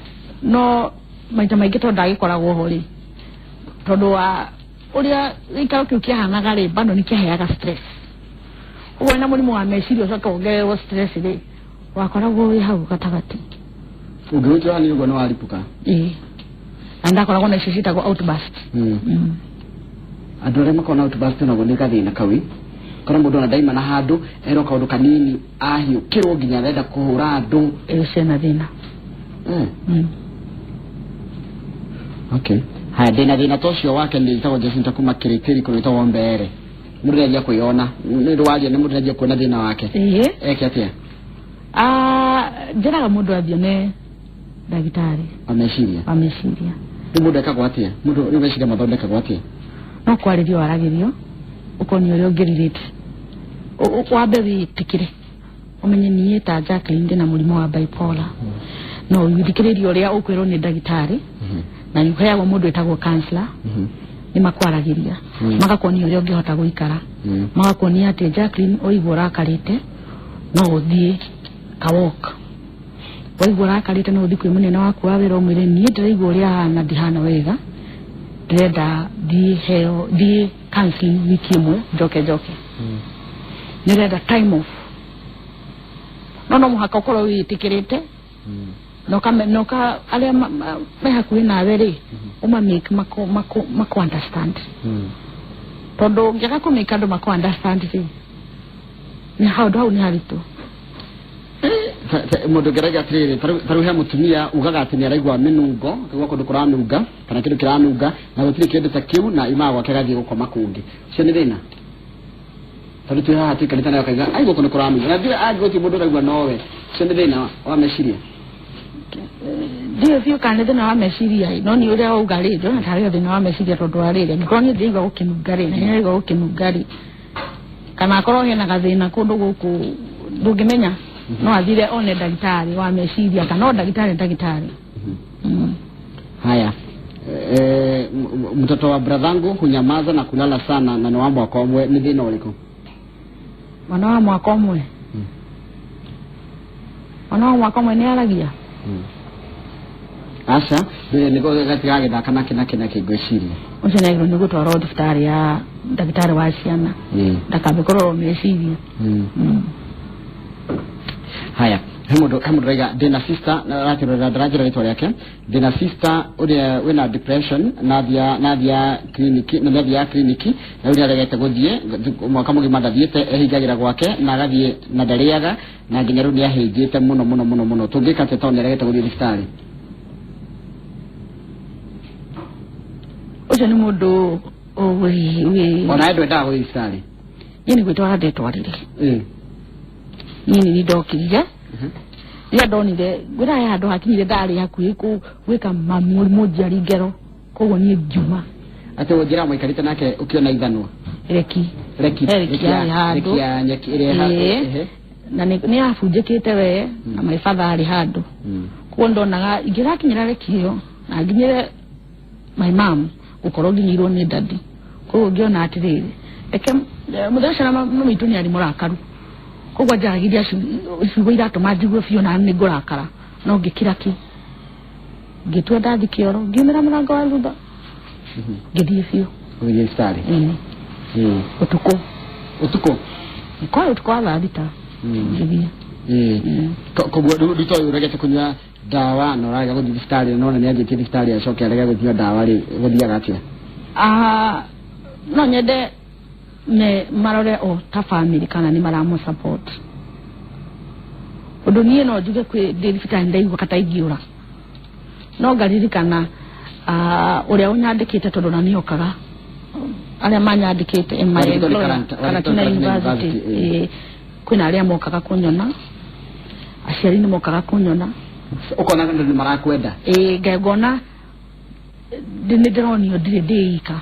Speaker 2: no maita maingĩ tondũ ndagĩkoragwo ho rĩ, tondũ wa ũrĩa gĩikaro kĩu kĩahanaga rĩ, bado nĩ kĩaheaga stress. Ũguo na mũrimũ wa meciria ũcoke wongererwo stress rĩ, wakoragwo wĩ hau gatagatĩ.
Speaker 1: Ũngĩhutio hanini ũguo nĩ waripũka.
Speaker 2: Ĩĩ, na ndakoragwo na icio ciĩtagwo outburst.
Speaker 1: Andũ arĩa makoragwo na outburst naguo nĩ gathĩna kau, kora mũndũ ona ndaima na handũ erwo kaũndũ kanini ahiũkĩrwo nginya arenda kũhũra andũ.
Speaker 2: Ĩyo ciĩna thĩna.
Speaker 1: Okay, haya, ndĩna thĩna ta ũcio wake, nĩ ĩtagwo Jacinta kuma Kĩrĩtĩri kũrĩa ĩtagwo Mbere. Mũndũ nĩanjia kwĩyona nĩ ũndũ waria, nĩ mũndũ nĩanjia kuona thĩna wake. Eke atĩa?
Speaker 2: Ah, njĩraga mũndũ athiĩ one ndagĩtarĩ
Speaker 1: wa meciria.
Speaker 2: Wa meciria.
Speaker 1: Rĩu mũndũ ekagwo atĩa? Mũndũ rĩu meciria mathondekagwo atĩa?
Speaker 2: No kwarĩrio waragĩrio, ũkonio ũrĩa ũngĩrirĩte, wambe wĩtĩkĩre ũmenye niĩ ta Jacqueline ndĩna mũrimũ wa bipolar, no ũthikĩrĩrie ũrĩa ũkwĩrwo nĩ ndagĩtarĩ. Na nĩ ũheagwo mũndũ wĩtagwo counselor. Nĩ makwaragĩria, magakuonia ũrĩa ũngĩhota gũikara, magakuonia atĩ Jacqueline, ũigua ũrakarĩte no ũthiĩ ka walk, waigua ũrakarĩte no ũthiĩ kwĩ mũnene waku wa wĩra ũmwĩre, niĩ ndĩraigua ũrĩa hana ndihana wega, ndĩrenda thiĩ heo thiĩ counseling wiki ĩmwe, njoke njoke. Nĩ ũrenda time off, no mũhaka ũkorwo wĩtĩkĩrĩte na ũka arĩa me hakuhĩ nawe rĩ, ũmamake mako understand, tondũ ũngĩaga kũmake andũ mako understand rĩ, nĩ handũ hau nĩ haritũ.
Speaker 1: Mũndũ ũngĩraiga atĩrĩrĩ, tarĩu he mũtumia ugaga atĩ nĩ araigua mĩnungo, akaigua kũndũ kũranunga kana kĩndũ kĩranunga, na gũtirĩ kĩndũ ta kĩu, na imaga gwake agathiĩ gũkoma kũngĩ. Ũcio nĩ thĩna, tondũ twĩ haha tũikarĩte nayo akaiga ai gũkũ nĩ kũranunga, na ndiũĩ angĩ gũtirĩ mũndũ ũraigua nowe. Ũcio nĩ thĩna wa meciria?
Speaker 2: Ndiũĩ biũ kana nĩ thĩna wa meciria ĩ, no nĩ ũrĩa wauga rĩ, ndĩrona tarĩ o thĩna wa meciria, tondũ wa rĩrĩ, angĩkorwo niĩ ndĩraigua gũkĩnunga rĩ, na nĩ ndĩraigua gũkĩnunga rĩ, kana akorwo hena gathĩna kũndũ gũkũ ndũngĩmenya, no athire one ndagĩtarĩ wa meciria kana o ndagĩtarĩ.
Speaker 1: Haya, mtoto wa bradhangu hunyamaza na kulala sana na ni wa mwaka ũmwe, nĩ thĩna ũrĩkũ?
Speaker 2: Mwana wa mwaka ũmwe? Mwana wa mwaka ũmwe nĩ aragia?
Speaker 1: Aca, ndũrĩ nĩgo gatiragĩthaka nake nake nake ngwĩciria.
Speaker 2: Ũcio nĩ agĩrĩirwo nĩ gũtwarwo thibitarĩ ya ndagĩtarĩ wa ciana, ndakambe kũrorwo meciria.
Speaker 1: Haya, he mũndũ raiga ndĩna sister na arakĩrora ndaranjĩra rĩtwa rĩake, ndĩna sister ũrĩa wĩna depression, nathia clinic na nĩathiaga clinic, na rĩu nĩaregete gũthiĩ mwaka mũgima ndathiĩte, ehingagĩra gwake na agathiĩ na ndarĩaga, na nginya rĩu nĩahĩnjĩte mũno mũno mũno mũno. Tũngĩka atĩa tondũ nĩaregete gũthiĩ thibitarĩ?
Speaker 2: Ũcio nĩ mũndũ wĩ
Speaker 1: Ona ndwendaga gũthiĩ thibitarĩ.
Speaker 2: Niĩ nĩ gwĩtwara ndetwarire. Niĩ nĩ ndokirire rĩrĩa ndonire ngwĩra he handũ hakinyire ndarĩ hakuhĩ gwĩka mũrimũ njiari ngero, koguo niĩ ngiuma.
Speaker 1: Atĩ njĩra mwaikarĩte nake ũkĩona ithanwa?
Speaker 2: Reki.
Speaker 1: Reki.
Speaker 2: Reki yarĩ handũ.
Speaker 1: Reki ya nyeki ĩrĩa
Speaker 2: Ĩĩ. Na nĩ yabunjĩkĩte we, na my father arĩ handũ. Koguo ndonaga ingĩrakinyĩra reki ĩyo na nginyĩre my mom, gũkorwo nginyĩirwo nĩ daddy. Koguo ngĩona atĩrĩrĩ, reke mũthenya ũcio na mami witũ nĩ arĩ mũrakaru, koguo anjaragĩria ciugo iratũma njigue biũ na nĩ ngũrakara, no ngĩkira ki, ngĩtua ndathi kĩoro, ngiumĩra mũrango wa thutha, ngĩthiĩ biũ.
Speaker 1: Ũgĩthiĩ thibitarĩ?
Speaker 2: Ĩĩ. Ũtukũ.
Speaker 1: Ũtukũ?
Speaker 2: Kwarĩ ũtukũ wa thaa 6 ngĩthiĩ.
Speaker 1: Koguo rĩu to ũregete kũnyua ndawa na ũrarega gũthiĩ thibitarĩ, nona nĩ anjĩtie thibitarĩ acoke arege gũnyua ndawa rĩ, gũthiaga atĩa?
Speaker 2: Ah, no nyende me marore o ta family kana nĩ maramũ support, ũndũ niĩ no njuge kwĩ ndĩ thibitarĩ ndaigua kata ingĩũra, no ngaririkana ũrĩa ũnyandĩkĩte, tondũ na nĩokaga arĩa manyandĩkĩte in my
Speaker 1: Warĩtwo nĩ
Speaker 2: employer,
Speaker 1: warĩtwo
Speaker 2: Karatina
Speaker 1: Karatina
Speaker 2: University.
Speaker 1: University,
Speaker 2: Ĩĩ. Kwĩna arĩa mokaga kũnyona, aciari nĩ mokaga kũnyona.
Speaker 1: Ũkona andũ nĩ marakwenda.
Speaker 2: Ĩĩ, ngona nĩ ndĩronio ndirĩ ndĩika,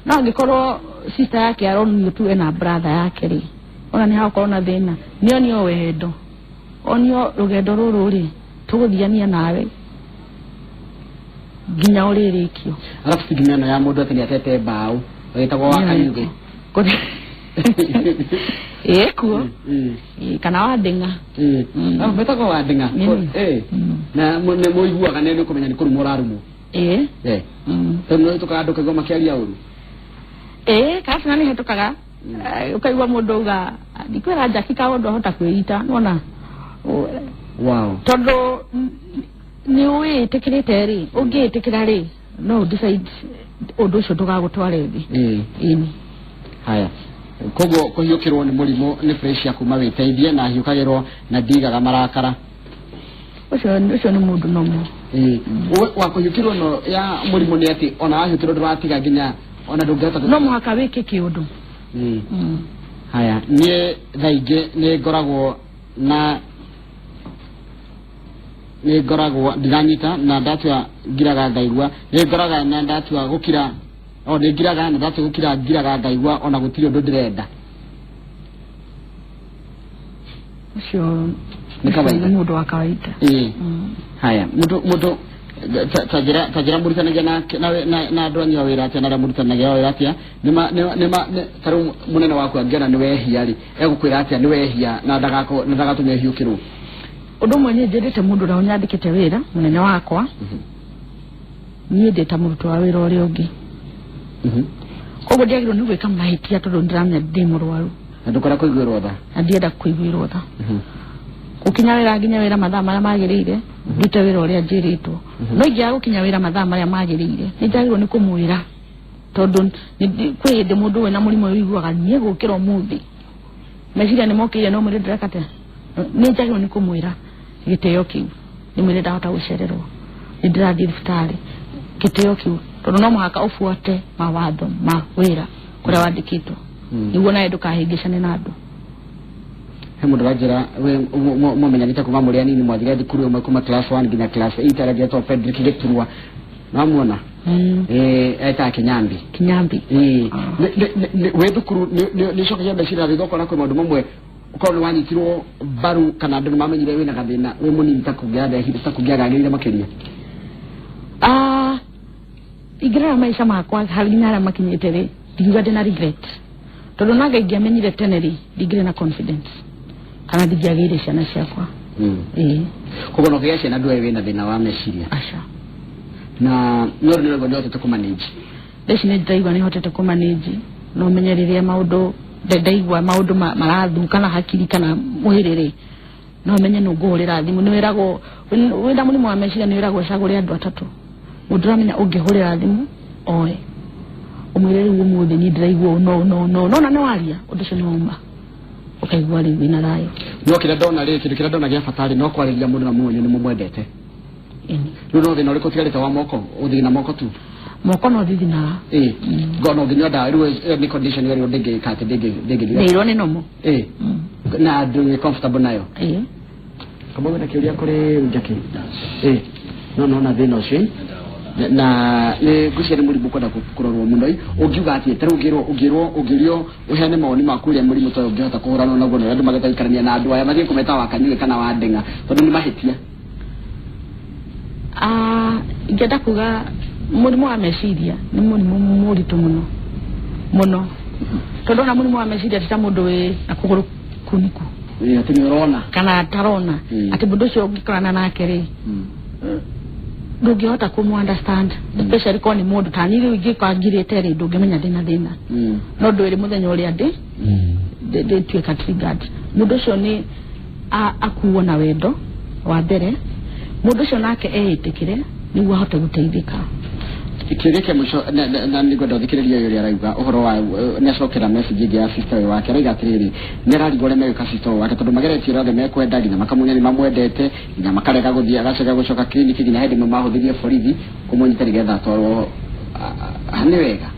Speaker 2: no angĩkorwo sister yake aronio tu ena brother yake rĩ, ona nĩ hakorwo na thĩna, nĩonio wendo, onio rũgendo rũrũ rĩ, tũgũthiania nawe nginya ũrĩrĩkio.
Speaker 1: Arabu stigma ĩno ya mũndũ atĩ nĩ atete mbaũ wĩtagwo wa kanyuge.
Speaker 2: Ĩĩ, kuo. Ĩĩ, kana wa ndĩng'a.
Speaker 1: Wĩtagwo wa ndĩng'a. Na nĩ mũiguaga nĩ ũkũmenya nĩ kũrumwo ũrarumwo.
Speaker 2: Ĩĩ.
Speaker 1: Tondũ nĩ ũhĩtũkaga andũ ũkaigua makĩaria ũru.
Speaker 2: Ĩĩ, kana nĩ hetũkaga ũkaigua mũndũ auga ndikwĩra Jackie kaũndũ ahota kwĩita nona. Tondũ nĩ wĩtĩkĩrĩte rĩ, ũngĩĩtĩkĩra rĩ, no ũ decide ũndũ ũcio ndũgagũtware thĩ. Ĩni.
Speaker 1: Haya, koguo kũhiũkĩrwo nĩ mũrimũ nĩ pressure kuma wĩteithie na hiũkagĩrwo na ndigaga marakara.
Speaker 2: Ũcio nĩ mũndũ nomo.
Speaker 1: Ĩĩ. Wa kũhiũkĩrwo no ya mũrimũ nĩ atĩ ona wahiũkĩrwo ndũratiga nginya ona ndũngĩhota
Speaker 2: No mũhaka wĩke kĩũndũ.
Speaker 1: Haya, niĩ thaa ingĩ nĩ ngoragwo na nĩ ngoragwo ndiranyita na ndatua ngiraga ngaigua nĩ ngoraga na ndatua gũkira o nĩ ngiraga na ndatua gũkira ngiraga ngaigua ona gũtirĩ ũndũ ndĩrenda.
Speaker 2: Ũcio
Speaker 1: Nĩ
Speaker 2: ũcio
Speaker 1: kawaida.
Speaker 2: Nĩ mũndũ wa kawaida.
Speaker 1: Ĩĩ. Haya, mũndũ Ta njĩra ta njĩra mũrutanagia na na na na andũ anyu a wĩra atĩa na arĩa mũrutanagia wĩra atĩa nĩma nĩma ta rĩu mũnene waku angĩona nĩ wehia rĩ egũkwĩra atĩa nĩ wehia na ndagako na ndagatũme ũhiũkĩrwo?
Speaker 2: Ũndũ ũmwe niĩ njĩrĩte mũndũ ũrĩa ũnyandĩkĩte wĩra, mũnene wakwa, niĩ ndĩ ta mũrutwo wa wĩra ũrĩa ũngĩ. Koguo ndiagĩrĩirwo nĩ gwĩka mahĩtia tondũ nĩndĩramenya ndĩ mũrwaru.
Speaker 1: Na ndũkwenda kũiguĩrwo tha.
Speaker 2: Na ndienda kũiguĩrwo tha. Gũkinya wĩra nginya wĩra mathaa marĩa magĩrĩire, ndute wĩra ũrĩa njĩrĩtwo. No ingĩaga gũkinya wĩra mathaa marĩa magĩrĩire, nĩ njagĩrĩirwo nĩ kũmwĩra tondũ kwĩ hĩndĩ mũndũ wĩna mũrimũ ũyũ ũiguaga niĩ gũkĩra ũmũthĩ meciria nĩ mokĩire no mwĩre ndĩreka atĩa. Nĩ njagĩrĩirwo nĩ kũmwĩra gĩtĩo kĩu, ndĩmwĩre ndahota gũcererwo, nĩ ndĩrathiĩ thibitarĩ, gĩtĩo kĩu, tondũ no mũhaka ũbuate mawatho ma wĩra kũrĩa wandĩkĩtwo nĩguo nawe ndũkahĩngĩcane na andũ.
Speaker 1: He mũndũ ũranjĩra we mũmenyanĩte kuma mũrĩ anini, mwathire thukuru ĩmwe kuma class 1 nginya class 8, aranjĩra Frederick Gĩturwa, namuona? Eh, etaga Kinyambi.
Speaker 2: Kinyambi.
Speaker 1: Ĩĩ. Wĩ thukuru nĩ ũcokagia meciria na thutha ũkona kwĩ maũndũ mamwe ũkorwo nĩ wanyitirwo mbaru kana andũ nĩ mamenyire wĩna gathĩna wĩ mũnini ta kũngĩarehire ta kũngĩagagĩrĩire makĩria?
Speaker 2: Ah, ingĩrora maica makwa harĩ nginya harĩa makinyĩte rĩ, ndingiuga ndĩna regret, tondũ nanga ingĩamenyire tene rĩ, ndingĩrĩ na confidence kana ndingĩagĩire ciana ciakwa. Ĩĩ.
Speaker 1: Koguo no kĩgĩa ciana ndũĩ wĩna thĩna wa meciria?
Speaker 2: Aca.
Speaker 1: Na no rĩu nĩũraigua nĩũhotete kũmanage?
Speaker 2: Thaa ici nĩ ndĩraigua nĩ hotete kũmanage. No menye rĩrĩa maũndũ ndaigua maũndũ marathuka na hakiri kana mwĩrĩ rĩ, no menye nũ ngũhũrĩra thimũ. Nĩ wĩragwo wĩna mũrimũ wa meciria, nĩ wĩragwo ũcagũre andũ atatũ, mũndũ ũramenya ũngĩhũrĩra thimũ oe ũmwĩre rĩu ũmũthĩ niĩ ndĩraigua ũũ no no no no na nĩ waria ũndũ ũcio nĩ wauma ũkaigua rĩu wĩna thayũ.
Speaker 1: No kĩrĩa ndona rĩ, kĩndũ kĩrĩa ndona gĩa bata rĩ, no kwarĩria mũndũ na mũmenye nĩ mũmwendete.
Speaker 2: Ĩni.
Speaker 1: Rĩu no thĩna ũrĩkũ ũtigarĩte wa moko? Ũthiĩ na moko tu?
Speaker 2: Moko no thithinaga.
Speaker 1: Ĩĩ, no ngĩnyua ndawa rĩu ĩyo nĩ condition ĩyo ndĩngĩka atĩ ndĩngĩthira.
Speaker 2: Ndĩirwo nĩ nomo.
Speaker 1: Ĩĩ, na ndũrĩ comfortable nayo?
Speaker 2: Ĩĩ.
Speaker 1: Kama wĩna kĩũria kũrĩ Jackie? Ĩĩ, no nona thĩna ũcio na nĩ ngwĩciria nĩ mũrimũ kwenda kũrorwo mũno. Ũngiuga atĩ ta rĩu ũngĩrwo ũngĩrwo ũngĩũrio ũheane mawoni maku ũrĩa mũrimũ ta ũyũ ũngĩhota kũhũranwo naguo na ũrĩa andũ magĩte gũikarania na andũ aya mathiĩ kũmeta wa kanyue kana wa ndeng'a tondũ nĩ mahĩtia?
Speaker 2: Ah, ingĩenda kuga mũrimũ wa meciria nĩ mũrimũ mũritũ mũno mũno, tondũ ona mũrimũ wa meciria ti ta mũndũ wĩ na kũgũrũ kuniku.
Speaker 1: Ĩĩ, atĩ nĩ ũrona.
Speaker 2: Kana atarona. Atĩ mũndũ ũcio ũngĩkorana nake rĩ, ndũngĩhota kũmũ understand, especially korwo nĩ mũndũ ta niĩ rĩu ingĩkorwo ngirĩte rĩ, ndũngĩmenya ndĩna thĩna. No ndwĩrĩ mũthenya ũrĩa ndĩ ndĩtuĩka triggered. Mũndũ ũcio nĩ akuo na wendo wa mbere, mũndũ ũcio nake eĩtĩkĩre nĩguo ahote gũteithĩka.
Speaker 1: Kĩũria kĩa mũico na nĩngwenda ũthikĩrĩrie ũyũ ũrĩa arauga ũhoro wa nĩ acokera message ĩngĩ ya sister ũyũ wake. Arauga atĩrĩrĩ, nĩ ararigwo ũrĩa megwĩka sister ũyũ wake tondũ mageretie ũrĩa othe mekwenda, nginya makamuonia nĩ mamwendete, nginya makarega gũthiĩ, agacoka gũcoka clinic, nginya hĩndĩ ĩmwe mahũthĩrire borithi kũmũnyita nĩgetha atwarwo. Nĩ wega?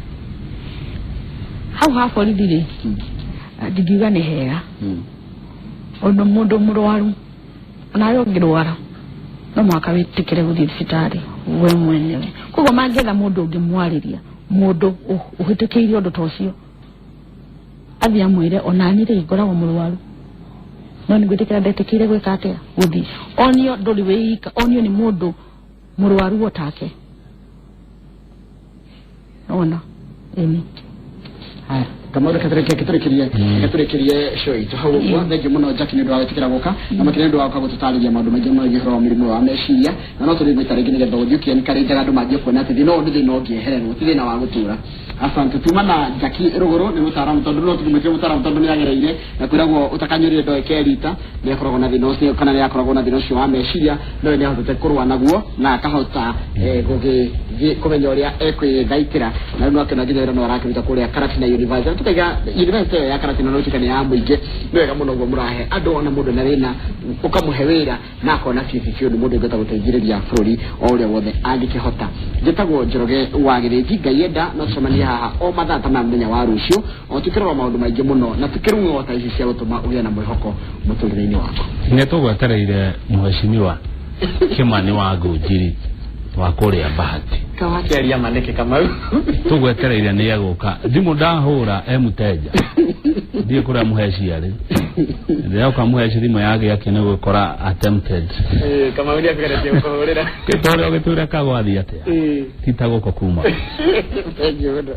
Speaker 2: Hau ha borithi rĩ, ndingiuga nĩ hega. Ũndũ mũndũ mũrwaru, onawe ũngĩrwara no mũhaka wĩtĩkĩre gũthiĩ thibitarĩ we mwenyewe. Koguo mangĩetha mũndũ ũngĩmwarĩria, mũndũ ũhĩtũkĩire ũndũ ta ũcio, athiĩ amwĩre onani rĩ, ngoragwo mũrwaru no nĩ ngwĩtĩkĩra ndetĩkĩire gwĩka atĩa, gũthiĩ onio ndũrĩ wĩika, onio nĩ mũndũ mũrwaru o take ona ĩni.
Speaker 1: Haya, Kamau, reke tũrĩkĩrie show itũ hau ũguo. Thengiũ mũno, Jackie, nĩ ũndũ wa gwĩtĩkĩra gũka na makĩria nĩ ũndũ wa gũka gũtũtarĩria maũndũ maingĩ mũno ũhoro wa mũrimũ wa meciria, na no tũrĩ gwĩta rĩngĩ nĩgetha ũthiĩ ũkĩencourage andũ manjie kuona atĩ thĩna ũyũ nĩ thĩna ũngĩehererwo, ti thĩna wa gũtũra. Asante. Tuma na Jackie Rũgũrũ, nĩ mũtaaramu, tondũ no tũmwĩtire mũtaaramu tondũ nĩ agereire na kwĩragwo ũtakanyũrire ndoĩ kerita. Nĩ akoragwo na thĩna ũcio kana nĩ akoragwo na thĩna ũcio wa meciria, no nĩ ahotete kũrũa naguo na akahota gũgĩthiĩ kũmenya ũrĩa ekwĩthaitĩra, na rĩu no akĩona nginya wĩra no arakĩruta kũrĩa Karatina University. Tukaiga university ĩyo ya Karatina no ĩtuĩka nĩ ya mũingĩ. Nĩ wega mũno ũguo mũrahe andũ, ona mũndũ na thĩna ũkamũhe wĩra na akona biũ biũ nĩ mũndũ ũngĩhota gũteithĩrĩria bũrũri o ũrĩa wothe angĩkĩhota. Njĩtagwo Njoroge wa Gĩthĩnji. Ngai enda no tũcemanie haha o mathaa ta maya mũthenya wa rũciũ, o tukĩrora maũndũ maingĩ mũno na tukĩrung'o ta ici cia gũtũma ũgĩe na mwĩhoko mũtũrĩre-inĩ waku.
Speaker 3: Nĩ tũgwetereire mheshimiwa Kimani wa Ngũnjiri wa kũrĩa Bahati.
Speaker 1: Kawakĩaria manĩkĩ, Kamau?
Speaker 3: Tũgwetereire nĩ egũka. Thimũ ndahũra e mũteja, ndiĩ kũrĩa mũheci arĩ. Ndĩroka mũhe thimũ yake yake nĩ gũkora attempted.
Speaker 1: Kamau nĩ ageretie gũkũhũrĩra.
Speaker 3: Gĩtũre ũgĩtũre kagwathiĩ atĩa? Ti ta gũkũ kuma.
Speaker 1: Thank you mũno.